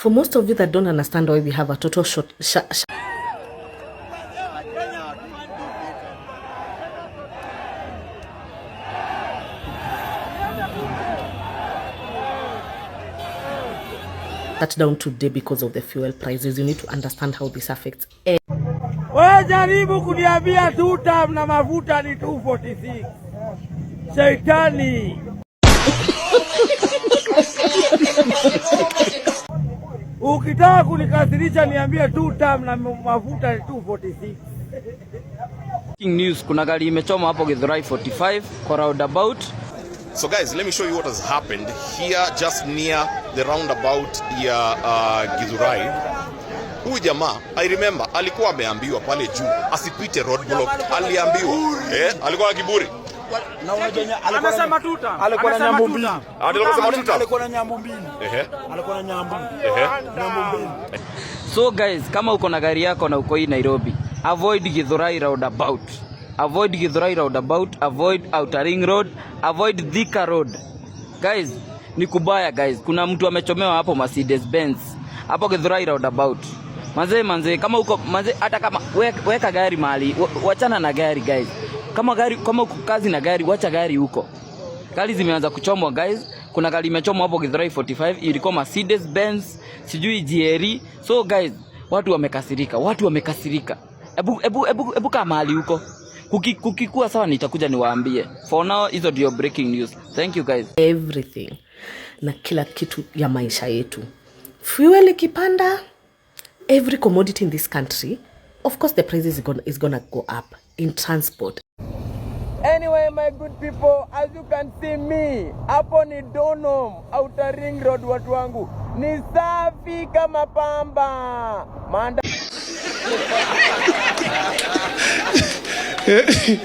For most of you that don't understand why we have a total short shutdown today because of the fuel prices, you need to understand how this affects Wewe jaribu kuniambia tutam na mafuta ni 246. Shaitani. Ukitaka kunikasirisha niambie tutam na mafuta ni 246. Breaking news, kuna gari imechoma hapo Githurai 45 kwa roundabout. So guys, let me show you what has happened here just near the roundabout ya Githurai. Huyu jamaa I remember alikuwa ameambiwa pale juu asipite roadblock, aliambiwa alikuwa na kiburi. Na unajua Amesema tutam. alikuwa na Amesema nyambo mbili. tutam. Alikuwa anasema tutam. Alikuwa na nyambo mbili. Alikuwa na nyambo. Nyambo mbili. So guys, kama uko na gari yako na uko hii Nairobi, avoid Githurai roundabout. Avoid Githurai roundabout, avoid Outer Ring Road, avoid Thika Road. Guys, ni kubaya guys. Kuna mtu amechomewa hapo Mercedes Benz. Hapo Githurai roundabout. Manze manze, kama uko manze, hata kama weka gari mahali, wachana na gari guys. Kama uko kazi na gari, wacha gari huko. Gari zimeanza kuchomwa guys. Kuna gari imechomwa hapo Githurai 45, ilikuwa Mercedes Benz, sijui GLE. So guys, watu wamekasirika, watu wamekasirika. Ebu ebu ebu ebu kaa mahali huko. Kukikuwa sawa nitakuja niwaambie. For now hizo ndio breaking news. Thank you guys. Everything na kila kitu ya maisha yetu. Fuel ikipanda, every commodity in this country, of course the prices is gonna go up in transport. Anyway, my good people, as you can see me, hapo ni Donholm, Outer Ring Road, watu wangu. Ni safi kama pamba.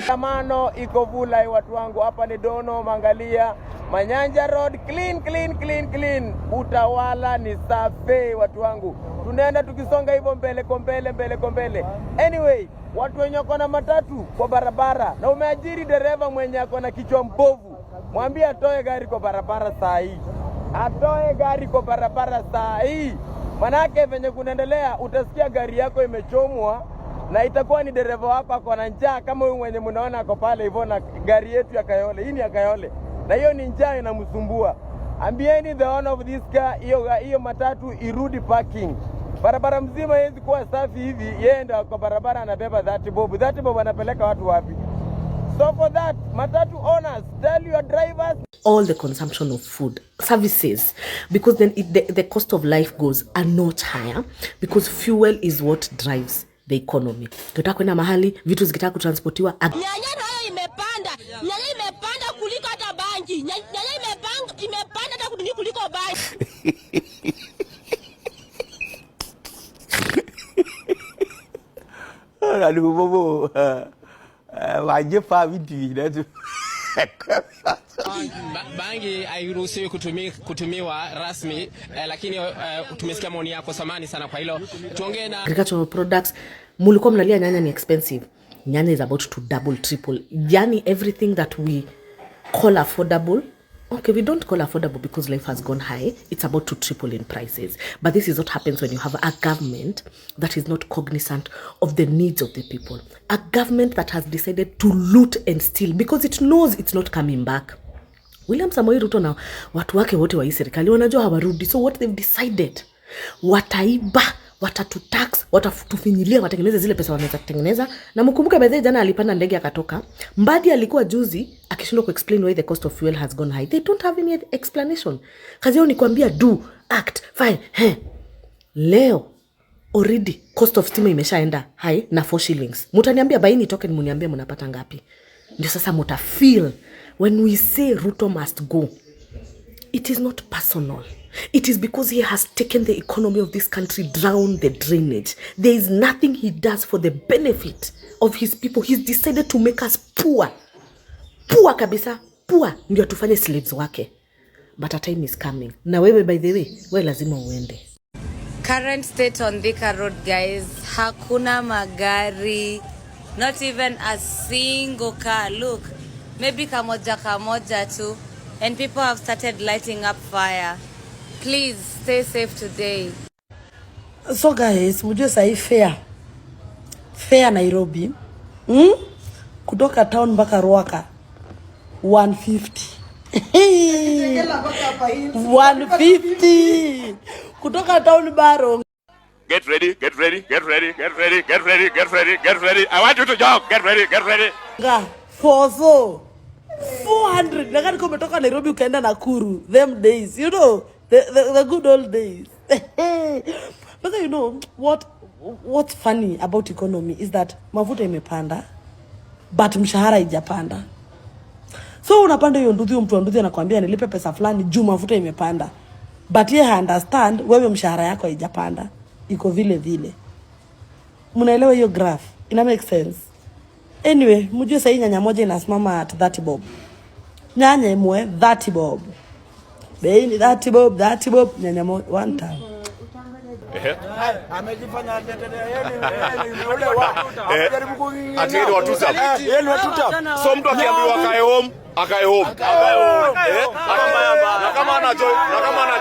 Maandamano iko Vulai, watu wangu. Hapa ni Donholm, angalia. Manyanja Road, clean, clean, clean, clean. Utawala ni safi, watu wangu. Tunaenda tukisonga hivyo mbele kwa mbele, mbele kwa mbele. Anyway, watu wenye wako na matatu kwa barabara na umeajiri dereva mwenye ako na kichwa mbovu, mwambie atoe gari kwa barabara saa hii, atoe gari kwa barabara saa hii. Manake venye kunaendelea, utasikia gari yako imechomwa na itakuwa ni dereva wako ako na njaa kama huyu mwenye mnaona ako pale hivyo na gari yetu ya Kayole. Hii ni ya Kayole na hiyo ni njaa inamsumbua. Ambieni the owner of this car, hiyo hiyo matatu irudi parking. Barabara mzima haiwezi kuwa safi hivi, yeye ndo kwa barabara anabeba 30 bob. 30 bob anapeleka watu wapi? So for that, matatu owners, tell your drivers All the consumption of food, services, because then the cost of life goes a notch higher because fuel is what drives the economy. Ukitaka kwenda mahali, vitu zikitaka kutransportiwa, Nyanya nayo imepanda, nyanya imepanda kuliko hata bangi. Nyanya imepanda hata kuliko bangi. Aduh, wajib fa binti na tu. Bangi hairuhusiwi kutumiwa rasmi lakini tumesikia maoni yako, samani sana kwa hilo. Tuongee na agricultural products. Mulikuwa mnalia nyanya ni expensive. Nyanya is about to double, triple. Yani everything that we call affordable, okay, we don't call affordable because life has gone high, it's about to triple in prices. But this is what happens when you have a government that is not cognizant of the needs of the people, a government that has decided to loot and steal because it knows it's not coming back. William Samoei Ruto na watu wake wote wa hii serikali wanajua hawarudi, so what they've decided, wataiba, watatutax, watatufinyilia, watengeneze zile pesa wanaweza kutengeneza. Na mkumbuke by the way, jana alipanda ndege akatoka. Mbadi alikuwa juzi akishindwa kuexplain why the cost of fuel has gone high. They don't have any explanation. Kazi yao ni kuambia do, act, fine, he. Leo already cost of stima imeshaenda high na 4 shillings. Mutaniambia baini token, muniambie mnapata ngapi? Ndio sasa muta feel when we say Ruto must go. It is not personal. It is because he has taken the economy of this country down the drainage. There is nothing he does for the benefit of his people. He's decided to make us poor. Poor kabisa. Poor. Ndio tufanye slaves wake. But a time is coming. Na wewe, by the way, we lazima uende. Current state on Thika Road, guys. Hakuna magari. Not even a single car. Look, maybe kamoja kamoja tu. And people have started lighting up fire. Please stay safe today. So guys, mjue sahi fare Nairobi, Kutoka town mpaka Ruaka 150. 150 kutoka town baro. Get ready, get ready, get ready, get ready, get ready, get ready, get ready. I want you to jump. Get ready, get ready. Nga foso 400 nakati umetoka Nairobi ukaenda Nakuru, them days, the good old days. But you know what's funny about economy is that mafuta imepanda but mshahara haijapanda. So unapanda hiyo nduthi, huyo mtu wa nduthi anakuambia nilipe pesa fulani juu mafuta imepanda, but yeye understand wewe mshahara yako haijapanda, iko vile vile. Mnaelewa hiyo graph? Ina make sense? Anyway, mjue sahii nyanya moja inasimama at 30 bob. Nyanya imwe 30 bob, bei ni 30 bob, 30 bob nyanya moja one time. Amejifanya yeye ni ule wa amejaribu kung'ang'ania. Ati yeye ni wa two term. Yeye ni wa two term. So mtu akiambiwa akae home, akae home. Eh? Na kama ana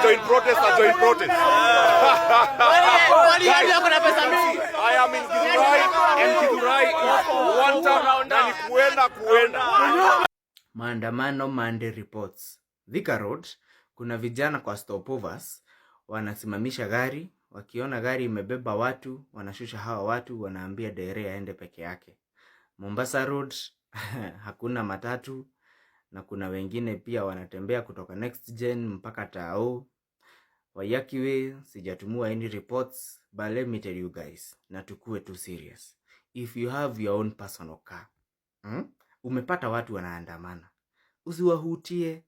join protest, a join protest. I am in Githurai and Githurai is one term na ni kuenda kuenda. Maandamano Monday reports. Thika Road kuna vijana kwa stopovers wanasimamisha gari, wakiona gari imebeba watu, wanashusha hawa watu, wanaambia dere aende peke yake. Mombasa Road hakuna matatu na kuna wengine pia wanatembea kutoka Next Gen mpaka Tao. Waiyaki Way sijatumiwa any reports, but let me tell you guys, na tukue too serious. If you have your own personal car, Umepata watu wanaandamana, usiwahutie.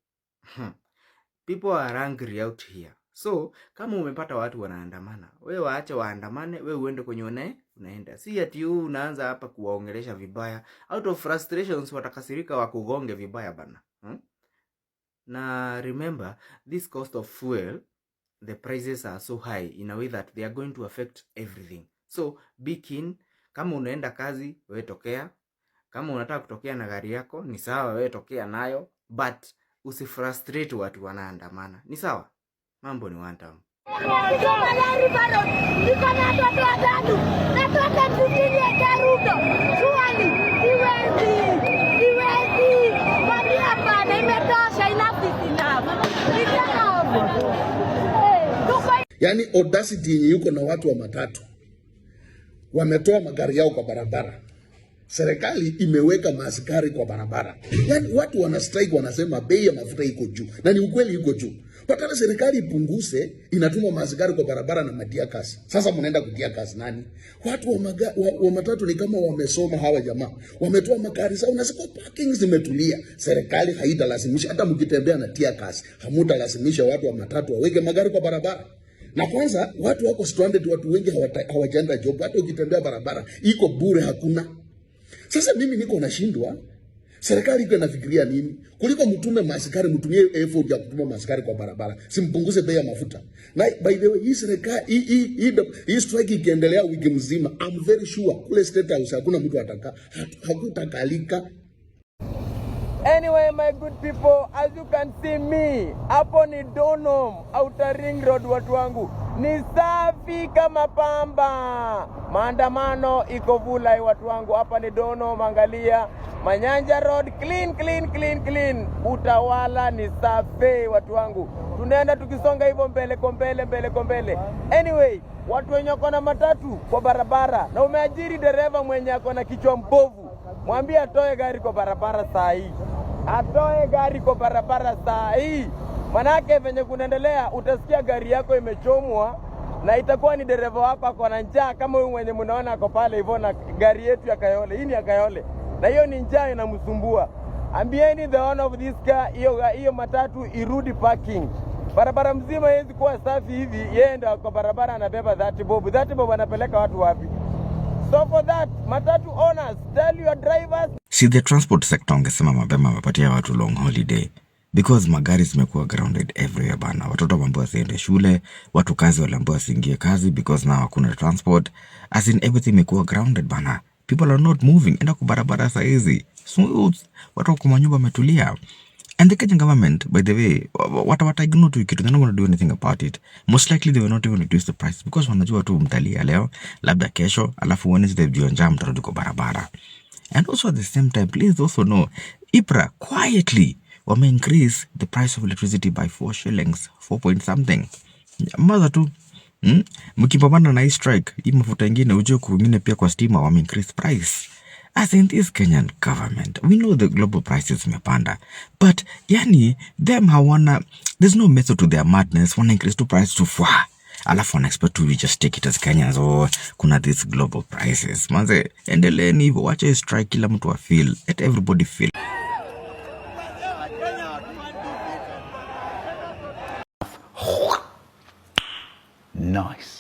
People are angry out here. So kama umepata watu wanaandamana, we waache waandamane, we uende kwenye unaenda. Si ati huu unaanza hapa kuwaongelesha vibaya. Out of frustrations watakasirika wakugonge vibaya bana. Na remember, this cost of fuel, the prices are so high in a way that they are going to affect everything. So be keen. Kama unaenda kazi, we tokea. Kama unataka kutokea na gari yako, ni sawa, we tokea nayo, but usifrustrate watu wanaandamana. Ni sawa? Mambo ni one time. Niko na watoto watatu, natoka 15 ya Ruto. Surely, siwezi, siwezi. Mwambie hapana, imetosha, enough is enough. It's enough. Tuko Yaani audacity yenye yuko na watu wa matatu wametoa magari yao kwa barabara, serikali imeweka maaskari kwa barabara. Yaani watu wana strike, wanasema bei ya mafuta iko juu, na ni ukweli iko juu. Badala serikali ipunguze, inatuma maaskari kwa barabara na matear gas. Sasa mnaenda kutear gas nani? Watu wa matatu ni kama wamesoma hawa jamaa, wametoa magari zao na ziko parking zimetulia. Serikali haitalazimisha, hata mkitembea na tear gas, hamutalazimisha watu wa matatu waweke magari kwa barabara. Na kwanza watu wako stranded, watu wengi hawajaenda job. Hata ukitembea barabara iko bure, hakuna. Sasa mimi niko nashindwa, serikali iko inafikiria nini? Kuliko mtume maaskari, mtumie effort ya kutuma maaskari kwa barabara, simpunguze bei ya mafuta. Na by the way, hii serikali hii strike ikiendelea wiki mzima, I'm very sure kule State House hakuna mtu ataka, hakutakalika. Anyway, my good people, as you can see me, hapo ni Donholm, Outer Ring Road, watu wangu. Ni safi kama pamba. Maandamano iko Vulai, watu wangu. Hapa ni Donholm, angalia. Manyanja Road, clean, clean, clean, clean. Utawala ni safi, watu wangu. Tunaenda tukisonga hivyo mbele kwa mbele, mbele kwa mbele. Anyway, watu wenye wako na matatu kwa barabara na umeajiri dereva mwenye ako na kichwa mbovu, mwambie atoe gari kwa barabara saa hii, atoe gari kwa barabara saa hii, manake venye kunaendelea, utasikia gari yako imechomwa na itakuwa ni dereva wako ako na njaa kama huyu mwenye mnaona ako pale hivyo na gari yetu ya Kayole. Hii ni ya Kayole na hiyo ni njaa inamsumbua. Ambieni the owner of this car, hiyo hiyo matatu irudi parking. Barabara mzima haiwezi kuwa safi hivi, yeye ndo kwa barabara anabeba 30 bob. 30 bob anapeleka watu wapi? So for that, matatu owners, tell your drivers. Si the transport sector wangesema mapema wamepatia watu long holiday, because magari zimekuwa grounded everywhere bana. Watoto wameambiwa wasiende shule, watu kazi waliambiwa wasiingie kazi because now hakuna transport. As in everything imekuwa grounded bana. People are not moving. Enda kwa barabara saa hizi smooth, watu wako manyumba wametulia. And the Kenyan government, by the way, wata ignore tu kitu. They're not going to do anything about it. Most likely they will not even reduce the price because wanajua tu mtalia leo, labda kesho, alafu Wednesday juu njaa mtarudi kwa barabara. And also at the same time, please also know, EPRA quietly wame increase the price of electricity by 4 shillings, 4 point something. Maza tu. Mkipambana na hii strike, hii mafuta ingine ujue kwingine pia kwa stima wame increase price. As in this Kenyan government, we know the global prices zimepanda, but yani them hawana, there's no method to their madness. Wana increase to price to fwa, alafu wana expect to we just take it as Kenyans. Oh, kuna this global prices. Manze, endeleeni hivyo, wacha strike, kila mtu feel, let everybody feel. Nice.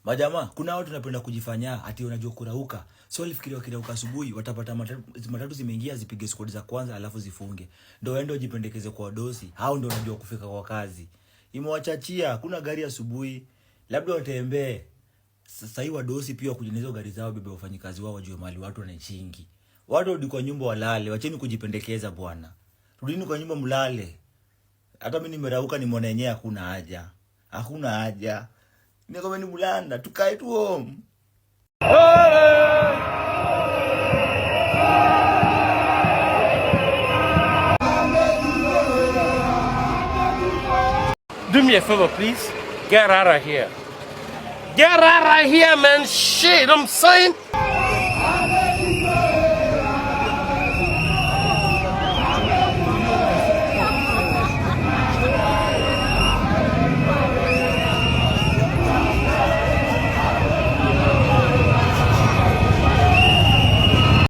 Majamaa, kuna watu napenda kujifanya ati wanajua kurauka. So walifikiria wakirauka asubuhi watapata matatu, matatu zimeingia zipige squad za kwanza alafu zifunge. Ndio waende wajipendekeze kwa wadosi. Hao ndio wanajua kufika kwa kazi. Imewachachia, kuna gari asubuhi, labda watembee. Sasa hii wadosi pia wakujeneza gari zao, bebe wafanyikazi wao wajue mahali watu wanaichingi. Watu warudi kwa nyumba walale, wacheni kujipendekeza bwana. Rudini kwa nyumba mlale. Hata mimi nimerauka nimeona yenyewe hakuna haja. Hakuna haja. Ni kama ni bulanda, tukae tu home. Do me a favor, please. Get out of here. Get out of here, man. Shit, I'm saying.